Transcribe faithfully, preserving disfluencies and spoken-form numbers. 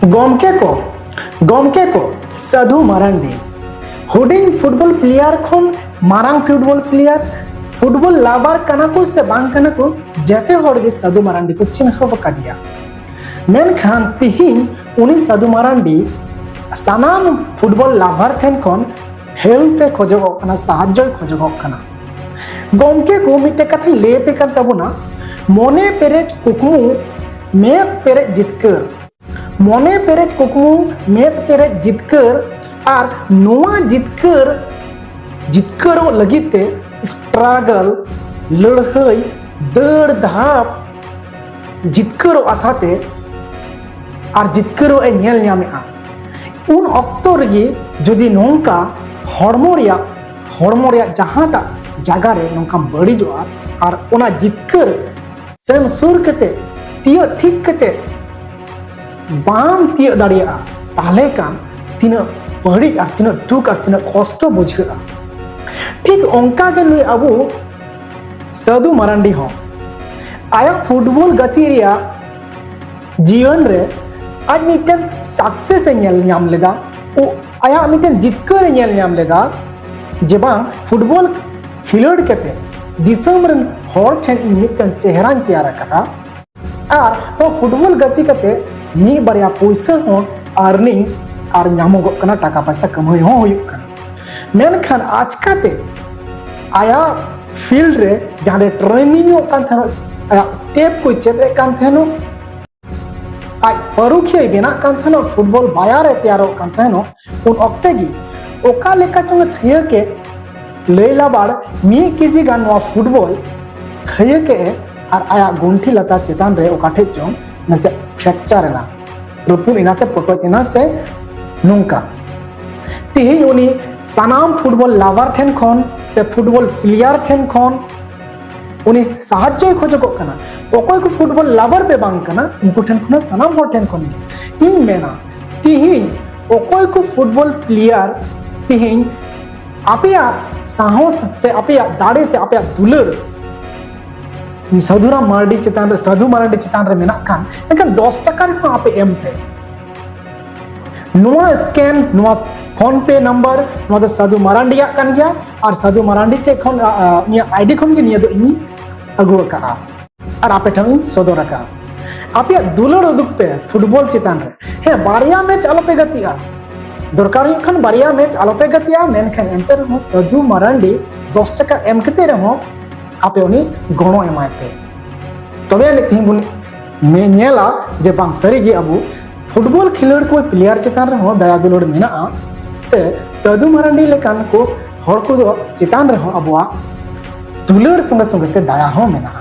ᱜᱚᱢᱠᱮ ᱠᱚ, ᱜᱚᱢᱠᱮ ᱠᱚ, ᱥᱟᱹᱫᱷᱩ ᱢᱟᱨᱟᱱᱰᱤ ᱦᱩᱰᱤᱧ ᱯᱷᱩᱴᱵᱚᱞ ᱯᱞᱮᱭᱟᱨ ᱠᱷᱚᱱ ᱢᱟᱨᱟᱝ ᱯᱷᱩᱴᱵᱚᱞ ᱯᱞᱮᱭᱟᱨ, ᱯᱷᱩᱴᱵᱚᱞ ᱞᱟᱵᱟᱨ ᱠᱟᱱᱟ ᱠᱚ ᱥᱮ ᱵᱟᱝ ᱠᱟᱱᱟ ᱠᱚ, ᱡᱮᱛᱮ ᱦᱚᱲ ᱜᱮ ᱥᱟᱹᱫᱷᱩ ᱢᱟᱨᱟᱱᱰᱤ ᱠᱚ ᱪᱤᱱᱦᱟᱹᱣ ᱟᱠᱟᱫᱮᱭᱟ᱾ ᱢᱮᱱᱠᱷᱟᱱ ᱛᱤᱦᱤᱧ ᱩᱱᱤ ᱥᱟᱹᱫᱷᱩ ᱢᱟᱨᱟᱱᱰᱤ ᱥᱟᱱᱟᱢ ᱯᱷᱩᱴᱵᱚᱞ ᱞᱟᱵᱟᱨ ᱴᱷᱮᱱ ᱠᱷᱚᱱ ᱦᱮᱞᱯ ᱮ ᱠᱷᱚᱡᱚᱜᱚᱜ ᱠᱟᱱᱟ, ᱥᱟᱦᱟᱡᱽᱡᱚᱭ ᱠᱷᱚᱡᱚᱜᱚᱜ ᱠᱟᱱᱟ᱾ ᱜᱚᱢᱠᱮ ᱠᱚ ᱢᱤᱫᱴᱮᱡ ᱠᱟᱛᱷᱟᱧ ᱞᱟᱹᱭ ᱟᱯᱮ ᱠᱟᱱ ᱛᱟᱵᱚᱱᱟ, ᱢᱚᱱᱮ ᱯᱮᱨᱮᱡ ᱠᱩᱠᱢᱩ, ᱢᱮᱫ ᱯᱮᱨᱮᱡ ᱡᱤᱛᱠᱟᱹᱨ᱾ ᱢᱚᱱᱮ ᱯᱮᱨᱮᱡ ᱠᱩᱠᱢᱩ, ᱢᱮᱫ ᱯᱮᱨᱮᱡ ᱡᱤᱛᱠᱟᱹᱨ, ᱟᱨ ᱱᱚᱣᱟ ᱡᱤᱛᱠᱟᱹᱨ, ᱡᱤᱛᱠᱟᱹᱨᱚᱜ ᱞᱟᱹᱜᱤᱫ ᱛᱮ ᱥᱴᱨᱟᱜᱚᱞ, ᱞᱟᱹᱲᱦᱟᱹᱭ, ᱫᱟᱹᱲ ᱫᱷᱟᱯ, ᱡᱤᱛᱠᱟᱹᱨᱚᱜ ᱟᱥᱟᱛᱮ ᱟᱨ ᱡᱤᱛᱠᱟᱹᱨᱚᱜ ᱮ ᱧᱮᱞ ᱧᱟᱢᱮᱜᱼᱟ᱾ ᱩᱱ ᱚᱠᱛᱚ ᱨᱮᱜᱮ ᱡᱩᱫᱤ ᱱᱚᱝᱠᱟ ᱦᱚᱲᱢᱚ ᱨᱮᱭᱟᱜ, ᱦᱚᱲᱢᱚ ᱨᱮᱭᱟᱜ ᱡᱟᱦᱟᱸᱴᱟᱜ ᱡᱟᱭᱜᱟ ᱨᱮ ᱱᱚᱝᱠᱟᱢ ᱵᱟᱹᱲᱤᱡᱚᱜᱼᱟ ᱟᱨ ᱚᱱᱟ ᱡᱤᱛᱠᱟᱹᱨ ᱥᱮᱱ ᱥᱩᱨ ᱠᱟᱛᱮ, ᱛᱤᱭᱟᱹᱜ ᱴᱷᱤᱠ ᱠᱟᱛᱮ ᱵᱟᱢ ᱛᱤᱭᱟᱹᱜ ᱫᱟᱲᱮᱭᱟᱜᱼᱟ, ᱛᱟᱦᱞᱮ ᱠᱷᱟᱱ ᱛᱤᱱᱟᱹᱜ ᱵᱟᱹᱲᱤᱡ ᱟᱨ ᱛᱤᱱᱟᱹᱜ ᱫᱩᱠ ᱟᱨ ᱛᱤᱱᱟᱹᱜ ᱠᱚᱥᱴᱚ ᱵᱩᱡᱷᱟᱹᱜᱼᱟ᱾ ᱴᱷᱤᱠ ᱚᱱᱠᱟ ᱜᱮ ᱱᱩᱭ ᱟᱵᱚ ᱥᱟᱹᱫᱷᱩ ᱢᱟᱨᱟᱱᱰᱤ ᱦᱚᱸ ᱟᱭᱟᱜ ᱯᱷᱩᱴᱵᱚᱞ ᱜᱟᱛᱮᱜ ᱨᱮᱭᱟᱜ ᱡᱤᱭᱚᱱ ᱨᱮ ᱟᱡ ᱢᱤᱫᱴᱮᱱ ᱥᱟᱠᱥᱮᱥ ᱮ ᱧᱮᱞ ᱧᱟᱢ ᱞᱮᱫᱟ, ᱳ, ᱟᱭᱟᱜ ᱢᱤᱫᱴᱮᱱ ᱡᱤᱛᱠᱟᱹᱨ ᱮ ᱧᱮᱞ ᱧᱟᱢ ᱞᱮᱫᱟ ᱡᱮ ᱵᱟᱝ, ᱯᱷᱩᱴᱵᱚᱞ ᱠᱷᱮᱞᱳᱰ ᱠᱟᱛᱮ ᱫᱤᱥᱚᱢ ᱨᱮᱱ ᱦᱚᱲ ᱴᱷᱮᱱ ᱤᱧ ᱢᱤᱫᱴᱮᱱ ᱪᱮᱦᱨᱟᱧ ᱛᱮᱭᱟᱨ ᱟᱠᱟᱫᱼᱟ ᱟᱨ ᱱᱚᱣᱟ ᱯᱷᱩᱴᱵᱚᱞ ᱜᱟᱛᱮ ᱠᱟᱛᱮ ᱢᱤᱫ ᱵᱟᱨᱭᱟ ᱯᱩᱭᱥᱟᱹ ᱦᱚᱸ ᱟᱨᱱᱤᱝ ᱟᱨ ᱧᱟᱢᱚᱜᱚᱜ ᱠᱟᱱᱟ, ᱴᱟᱠᱟ ᱯᱚᱭᱥᱟ ᱠᱟᱹᱢᱦᱟᱹᱭ ᱦᱚᱸ ᱦᱩᱭᱩᱜ ᱠᱟᱱᱟ᱾ ᱢᱮᱱᱠᱷᱟᱱ ᱟᱪᱠᱟᱛᱮ ᱟᱭᱟᱜ ᱯᱷᱤᱞᱰ ᱨᱮ ᱡᱟᱦᱟᱸ ᱨᱮ ᱴᱨᱮᱱᱤᱝ ᱚᱜ ᱠᱟᱱ ᱛᱟᱦᱮᱱᱚᱜ, ᱟᱭᱟᱜ ᱥᱴᱮᱯ ᱠᱚᱭ ᱪᱮᱫ ᱮᱫ ᱠᱟᱱ ᱛᱟᱦᱮᱱᱚᱜ, ᱟᱡ ᱯᱟᱹᱨᱩᱠᱷᱤᱭᱟᱹᱭ ᱵᱮᱱᱟᱜ ᱠᱟᱱ ᱛᱟᱦᱮᱱᱚᱜ, ᱯᱷᱩᱴᱵᱚᱞ ᱵᱟᱭᱟᱨ ᱮ ᱛᱮᱭᱟᱨᱚᱜ ᱠᱟᱱ ᱛᱟᱦᱮᱱᱚᱜ, ᱩᱱ ᱚᱠᱛᱮ ᱜᱮ ᱚᱠᱟ ᱞᱮᱠᱟ ᱪᱚᱝ ᱮ ᱛᱷᱟᱹᱭᱟᱹ ᱠᱮᱫ, ᱞᱟᱹᱭ ᱞᱟᱵᱟᱲ ᱢᱤᱫ ᱠᱮᱡᱤ ᱜᱟᱱ ᱱᱚᱣᱟ ᱯᱷᱩᱴᱵᱚᱞ ᱛᱷᱟᱹᱭᱟᱹ ᱠᱮᱫ ᱮ ᱟᱨ ᱟᱭᱟᱜ ᱜᱚᱱᱴᱷᱤ ᱞᱟᱛᱟᱨ ᱪᱮᱛᱟᱱ ᱨᱮ ᱚᱠᱟ ᱴᱷᱮᱡ ᱪᱚᱝ ᱱᱟᱥᱮ ᱯᱷᱨᱮᱠᱪᱟᱨ ᱮᱱᱟ, ᱨᱟᱹᱯᱩᱫ ᱮᱱᱟ ᱥᱮ ᱯᱚᱴᱚᱡ ᱮᱱᱟ ᱥᱮ ᱱᱚᱝᱠᱟ᱾ ᱛᱮᱦᱮᱧ ᱩᱱᱤ ᱥᱟᱱᱟᱢ ᱯᱷᱩᱴᱵᱚᱞ ᱞᱟᱵᱟᱨ ᱴᱷᱮᱱ ᱠᱷᱚᱱ ᱥᱮ ᱯᱷᱩᱴᱵᱚᱞ ᱯᱞᱮᱭᱟᱨ ᱴᱷᱮᱱ ᱠᱷᱚᱱ ᱩᱱᱤ ᱥᱟᱦᱟᱡᱽᱡᱚᱭ ᱠᱷᱚᱡᱚᱜᱚᱜ ᱠᱟᱱᱟ᱾ ᱚᱠᱚᱭ ᱠᱚ ᱯᱷᱩᱴᱵᱚᱞ ᱞᱟᱵᱟᱨ ᱯᱮ ᱵᱟᱝ ᱠᱟᱱᱟ, ᱩᱱᱠᱩ ᱴᱷᱮᱱ ᱠᱷᱚᱱ ᱦᱚᱸ, ᱥᱟᱱᱟᱢ ᱦᱚᱲ ᱴᱷᱮᱱ ᱠᱷᱚᱱ ᱜᱮ ᱤᱧ ᱢᱮᱱᱟ, ᱛᱤᱦᱤᱧ ᱚᱠᱚᱭ ᱠᱚ ᱯᱷᱩᱴᱵᱚᱞ ᱯᱞᱮᱭᱟᱨ ᱛᱤᱦᱤᱧ ᱟᱯᱮᱭᱟᱜ ᱥᱟᱦᱚᱥ ᱥᱮ ᱟᱯᱮᱭᱟᱜ ᱫᱟᱲᱮ ᱥᱮ ᱟᱯᱮᱭᱟᱜ ᱫᱩᱞᱟᱹᱲ ᱥᱟᱹᱫᱷᱩᱨᱟᱢ ᱢᱟᱨᱰᱤ ᱪᱮᱛᱟᱱ ᱨᱮ, ᱥᱟᱹᱫᱷᱩ ᱢᱟᱨᱟᱱᱰᱤ ᱪᱮᱛᱟᱱ ᱨᱮ ᱢᱮᱱᱟᱜ ᱠᱷᱟᱱ, ᱮᱱᱠᱷᱟᱱ ᱫᱚᱥ ᱴᱟᱠᱟ ᱨᱮᱦᱚᱸ ᱟᱯᱮ ᱮᱢ ᱯᱮ᱾ ᱱᱚᱣᱟ ᱥᱠᱮᱱ, ᱱᱚᱣᱟ PhonePe ᱱᱟᱢᱵᱟᱨ, ᱱᱚᱣᱟ ᱫᱚ ᱥᱟᱹᱫᱷᱩ ᱢᱟᱨᱟᱱᱰᱤᱭᱟᱜ ᱠᱟᱱ ᱜᱮᱭᱟ᱾ ᱟᱨ ᱥᱟᱹᱫᱷᱩ ᱢᱟᱨᱟᱱᱰᱤ ᱴᱷᱮᱡ ᱠᱷᱚᱱ, ᱟ, ᱟ, ᱩᱱᱤᱭᱟᱜ ᱟᱭᱰᱤ ᱠᱷᱚᱱ ᱜᱮ ᱱᱤᱭᱟᱹ ᱫᱚ ᱤᱧᱤᱧ ᱟᱹᱜᱩ ᱟᱠᱟᱫᱼᱟ ᱟᱨ ᱟᱯᱮ ᱴᱷᱮᱱ ᱤᱧ ᱥᱚᱫᱚᱨ ᱟᱠᱟᱫᱼᱟ᱾ ᱟᱯᱮᱭᱟᱜ ᱫᱩᱞᱟᱹᱲ ᱩᱫᱩᱜ ᱯᱮ ᱯᱷᱩᱴᱵᱚᱞ ᱪᱮᱛᱟᱱ ᱨᱮ᱾ ᱦᱮᱸ, ᱵᱟᱨᱭᱟ ᱢᱮᱪ ᱟᱞᱚᱯᱮ ᱜᱟᱛᱮᱜᱼᱟ, ᱫᱚᱨᱠᱟᱨ ᱦᱩᱭᱩᱜ ᱠᱷᱟᱱ ᱵᱟᱨᱭᱟ ᱢᱮᱪ ᱟᱞᱚᱯᱮ ᱜᱟᱛᱮᱜᱼᱟ, ᱢᱮᱱᱠᱷᱟᱱ ᱮᱱᱛᱮ ᱨᱮᱦᱚᱸ ᱥᱟᱹᱫᱷᱩ ᱢᱟᱨᱟᱱᱰᱤ ᱫᱚᱥ ᱴᱟᱠᱟ ᱮᱢ ᱠᱟᱛᱮ ᱨᱮᱦᱚᱸ ᱟᱯᱮ ᱩᱱᱤ ᱜᱚᱲᱚ ᱮᱢᱟᱭ ᱯᱮ᱾ ᱛᱚᱵᱮ ᱟᱹᱱᱤᱡ ᱛᱮᱦᱮᱧ ᱵᱚᱱ ᱢᱮ-, ᱧᱮᱞᱟ ᱡᱮ ᱵᱟᱝ ᱥᱟᱹᱨᱤ ᱜᱮ ᱟᱵᱚ ᱯᱷᱩᱴᱵᱚᱞ ᱠᱷᱮᱞᱳᱰ ᱠᱚ ᱯᱞᱮᱭᱟᱨ ᱪᱮᱛᱟᱱ ᱨᱮᱦᱚᱸ ᱫᱟᱭᱟ ᱫᱩᱞᱟᱹᱲ ᱢᱮᱱᱟᱜᱼᱟ, ᱥᱮ ᱥᱟᱹᱫᱷᱩ ᱢᱟᱨᱟᱱᱰᱤ ᱞᱮᱠᱟᱱ ᱠᱚ ᱦᱚᱲ ᱠᱚ ᱪᱮᱛᱟᱱ ᱨᱮᱦᱚᱸ ᱟᱵᱚᱣᱟᱜ ᱫᱩᱞᱟᱹᱲ ᱥᱚᱸᱜᱮ ᱥᱚᱸᱜᱮ ᱛᱮ ᱫᱟᱭᱟ ᱦᱚᱸ ᱢᱮᱱᱟᱜᱼᱟ᱾